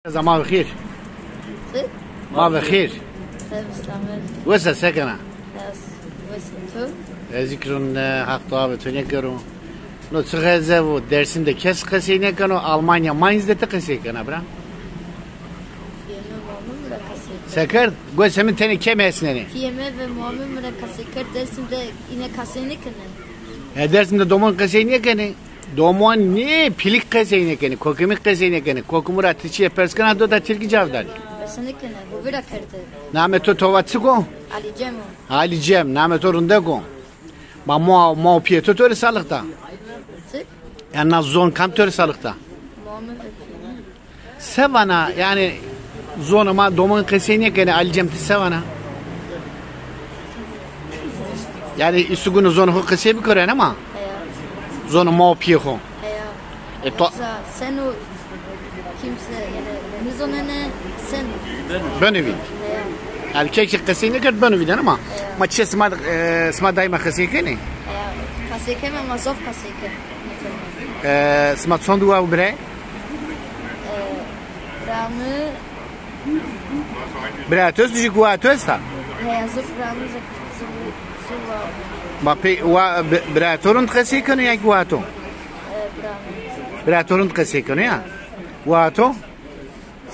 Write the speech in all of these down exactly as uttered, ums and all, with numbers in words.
Zama bi xêr. Ti? Ma bi xêr. Te bi selamet. Wes a, se kena? Ez wes a, tu? Ez zî kirun, e, Haq dua bi tu nêkero. No çi xezev o, Dêrsim de kes qesey nêkeno, Almanya Mainz de ti qesey kena, bira? Pîyê mi, mamê mi ra qesey keno. Se kerd? Gos, hemin tenê kêm hesnenê. Pîyê mi ve mamê mi ra qesey kerd, Dêrsim de îne qesey nêkenê. E, Dêrsim de domon qesey nêkenê. Domon nê, pîlik qesey nêkenê, kokimî qesey nêkenê. Kokimî ra ti çîyê pers kena, do ta tirkî cevab danê. Pers nêkenê, ho vîra kerde. Namê to, to va çik o? Alî Cem o. Alî Cem, namê to rindek o. Ma, ma, ma û pîyê to to rê salix da? Çik? Yanî na zon kam to rê salix da? Mamê mi. Se vana, yanî zonê ma domon qesey nêkenê, Alî Cem, ti se vana? Yanî îsugune zonê xo qesey bikero, ene ma? Heya. Zonê ma û pîyê xo. Heya. E, to- Yoksa sen o kimse, yanî nizonenê sen. Beno vîn. Heya. Yanî kekî qesey nêkerd, beno vîn, ene ma? Heya. Ma çi sima, e, sima daîma qesey kenê? Heya. Qesey keme, ma zof qesey keme. E, sima çond wa û birey? E, bira mi. Bira to est, jî wa to esta? Heya, zû bira mi, zû, zû, zû wa. Ma pê wa bi-, bira to rind qesey keno ya ki wa to? E, bira mi. Bira to rind qesey keno ya. Wa to?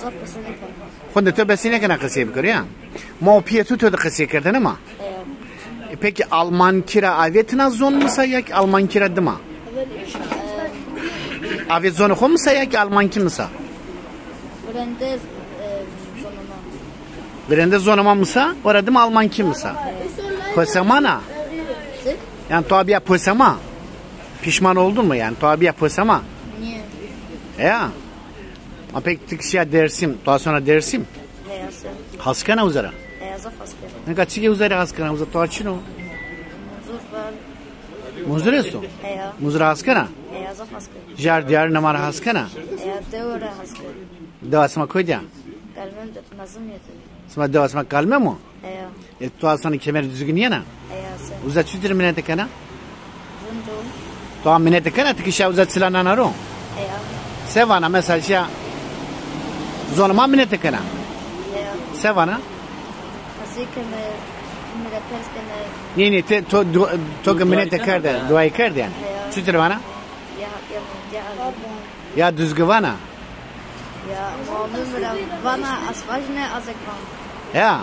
Zof qesey nêkeno. Xunde to besî nêkena qesey bikero ya. Ma û pîyê to to de qesey kerdene ma? E, peki Almankî ra avêtina zon misa ya ki Almankî ra dima? Avêt zonê xo misa ya ki Almankî misa? Virende, e, zonê ma. Virende zonê ma misa, ora dima Almankî misa. Posemana? Yanî to bîya posema? Pişman oldun mu yanî? To bîya posema? Nîye? Ya. Ma peki ti ki şîya Dêrsim, to asona Dêrsim? Heya, se. Has kena uza ra? Heya, zaf has kena. Nika çike uza ra has kena, uza to çin o? Munzur var. Munzur esto? Heya. Munzur ra has kena? Heya, zaf has kena. Jar diyarîna ma ra has kena? Heya, dewe ra has kena. Dewa sima koy de ya? Kalmem de, Nazım yedi. Sima dewa sima Kalmem o? Heya. E, to asona Kemer Düzgün yena? Heya, se. Uza çutir minete kena? Rind o. To a minete kena, ti ki şa uza çila nana ro? Heya. Se vana, mesela şa zonê ma minete kena? Heya. Se vana? Qesey keme, mi ra pers keme. Nê, nê, ti, to, du-, to ki minete kerde, duayî kerde yanî. Heya. Çutir vana? Ya, ya, ya. Ya Düzgü vana? Ya, mamê mi ra vana, ez vajîne, ez ek van. Ya.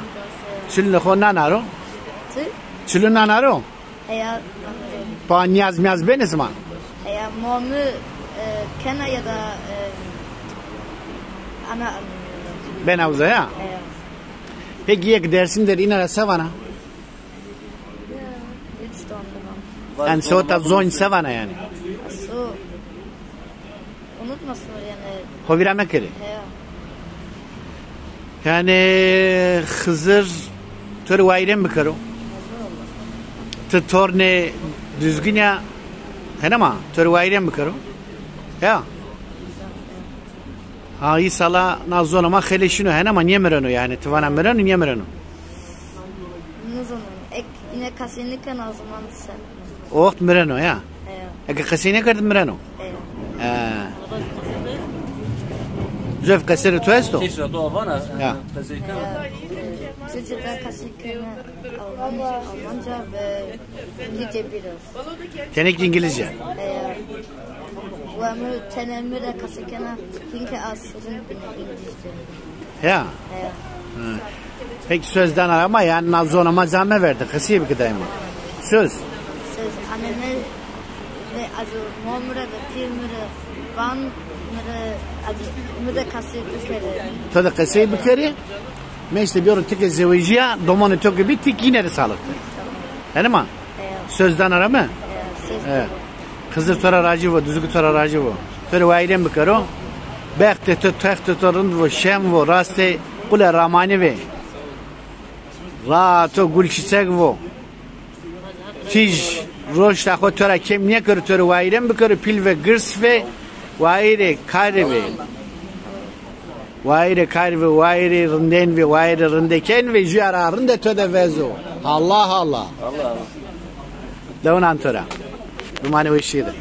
Çilunê xo nana ro? Ti? Çilun nana ro? Heya, nana ro. Pa nîyaz mîyaz benê sima? Heya, mamê, e, kena ya da, e, ana. Bena uza ya? Heya. Peki yek Dêrsim der îna ra se vana? Hiç tanımam. Yanî seweta zonî se vana yanî? Asu. Unutmasın yanî. Xo vîra mekerê. Heya. Yanî Xizir to rê wayîrên bikero. Ti tornê Düzgün ya, hene ma, to rê wayîrên bikero. Ya. Ha, îsala na zonê ma xeylê şino, hene ma nêmireno yanî, ti vana mireno, nêmireno? Nizano. Ek îne qesey nêkena o zaman sen. O waxt mireno ya. Heya. Eke qesey nêkerd mireno. Heya. He. Zof qeserê to esto? Kîş ra to vana, ya, qesey kena. Heya. Tirkî ra qesey kena, Almanca, Almanca ve İngilizce biraz. Tenê kî îngilizce? Heya. Wa mi tenê mi ra qesey kena, hinke az rind bîne îngilizce. Ya. Heya. Hı. Peki söz dana ra ma, yanî na zonê ma ca meverde, qesey bike daîma. Söz. Söz, aneme ve azo, mamê mi ra ve pîyê mi ra van, mi ra, azo, mi de qesey bikerê. To de qesey bikerê? Meşte biyoro ti ke zewejîya, domonê to ke bî, ti kî îne rê salix de. Hene ma? Heya. Söz dana ra mi? Heya, söz dana. Xizir to ra racî vo, Düzgü to ra racî vo. To rê wayîrên bikero. Bextê to, textê to rind vo, şen vo, rastê qulê ramanî vê. Raa to gul çîçek vo. Tîj roşta xo to ra kêm nêkero, to rê wayîrên bikero, pîl ve girs vê, wayîrê karî vê. Wayîrê karî vê, wayîrê rindên vê, wayîrê rindekên vê, jûya ra rinde to de vezo. Allah Allah. Allah Allah. Lewinan to ra. Bimanê weşîye de.